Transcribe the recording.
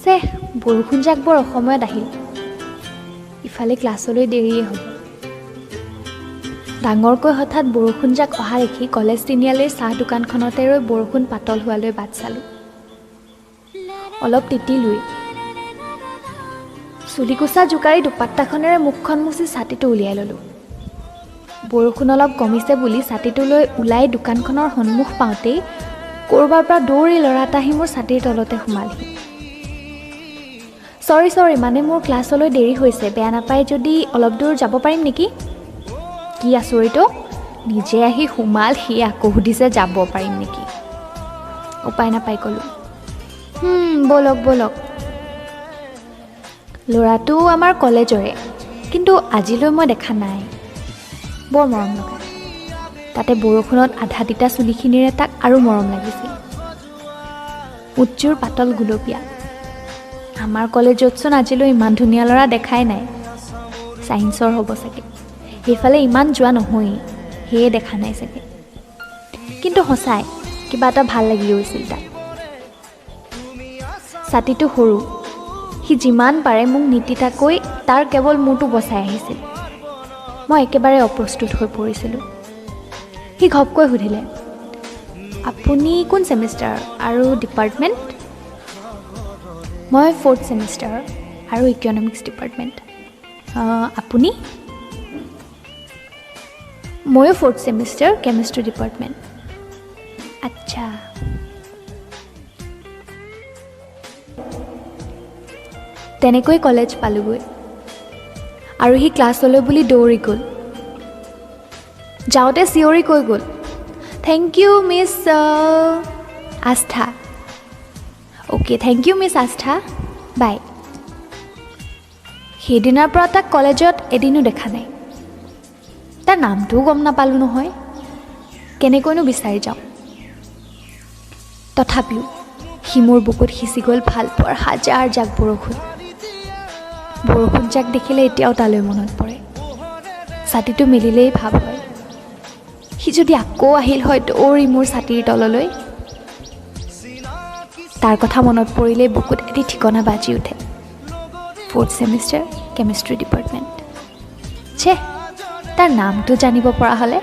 চেহ, বৰষুণজাক বৰ অসময়ত আহিল। ইফালে ক্লাছলৈ দেৰিয়ে হ'ব। ডাঙৰকৈ হঠাৎ বৰষুণজাক অহা দেখি কলেজ তিনিআলিৰ চাহ দোকানখনতে ৰৈ বৰষুণ পাতল হোৱালৈ বাট চালোঁ। অলপ তিতিলোৱেই। চুলিকোচা জোকাৰি দুপাট্টাখনেৰে মুখখন মুচি ছাতিটো উলিয়াই ল'লোঁ। বৰষুণ অলপ কমিছে বুলি ছাতিটো লৈ ওলাই দোকানখনৰ সন্মুখ পাওঁতেই ক'ৰবাৰ পৰা দৌৰি ল'ৰা এটা আহি মোৰ ছাতিৰ তলতে সোমালহি। চৰি চৰি, মানে মোৰ ক্লাছলৈ দেৰি হৈছে, বেয়া নাপায় যদি অলপ দূৰ যাব পাৰিম নেকি? কি আচৰিত, নিজে আহি সোমাল সি, আকৌ সুধিছে যাব পাৰিম নেকি। উপায় নাপাই ক'লোঁ, ব'লক ব'লক। ল'ৰাটো আমাৰ কলেজৰে, কিন্তু আজিলৈ মই দেখা নাই। বৰ মৰম লগা, তাতে বৰষুণত আধা তিতা চুলিখিনিৰে তাক আৰু মৰম লাগিছিল। উজ্জ্বল পাতল গুলপীয়া। আমাৰ কলেজতচোন আজিলৈ ইমান ধুনীয়া ল'ৰা দেখাই নাই। ছায়েন্সৰ হ'ব চাগে, সেইফালে ইমান যোৱা নহয়েই, সেয়ে দেখা নাই চাগে। কিন্তু সঁচাই কিবা এটা ভাল লাগি গৈছিল তাক। ছাতিটো সৰু, সি যিমান পাৰে মোক নিতিতাকৈ তাৰ কেৱল মূৰটো বচাই আহিছিল। মই একেবাৰে অপ্ৰস্তুত হৈ পৰিছিলোঁ। সি ঘপকৈ সুধিলে, আপুনি কোন ছেমিষ্টাৰ আৰু ডিপাৰ্টমেণ্ট? মই ফ'ৰ্থ ছেমিষ্টাৰ আৰু ইকনমিক্স ডিপাৰ্টমেণ্ট। আপুনি? ময়ো ফ'ৰ্থ ছেমিষ্টাৰ, কেমিষ্ট্ৰি ডিপাৰ্টমেণ্ট। আচ্ছা। তেনেকৈ কলেজ পালোগৈ আৰু সি ক্লাছলৈ বুলি দৌৰি গ'ল। যাওঁতে চিঞৰি কৈ গ'ল, thank you miss Astha. Okay, thank you miss Astha, bye. সেইদিনাৰ পৰা তাক কলেজত এদিনো দেখা নাই। তাৰ নামটোও গম নাপালোঁ নহয়, কেনেকৈনো বিচাৰি যাওঁ। তথাপিও সি মোৰ বুকুত সিঁচি গ'ল ভাল পোৱাৰ হাজাৰ জাক বৰষুণ। বৰষুণজাক দেখিলে এতিয়াও তালৈ মনত পৰে। ছাতিটো মেলিলেই ভাৱ হয়, সি যদি আকৌ আহিল হয় দৌৰি মোৰ ছাতিৰ তললৈ। তাৰ কথা মনত পৰিলেই বুকুত এটি ঠিকনা বাজি উঠে, ফ'ৰ্থ ছেমিষ্টাৰ, কেমিষ্ট্ৰি ডিপাৰ্টমেণ্ট। ছে, তাৰ নামটো জানিব পৰা হ'লে।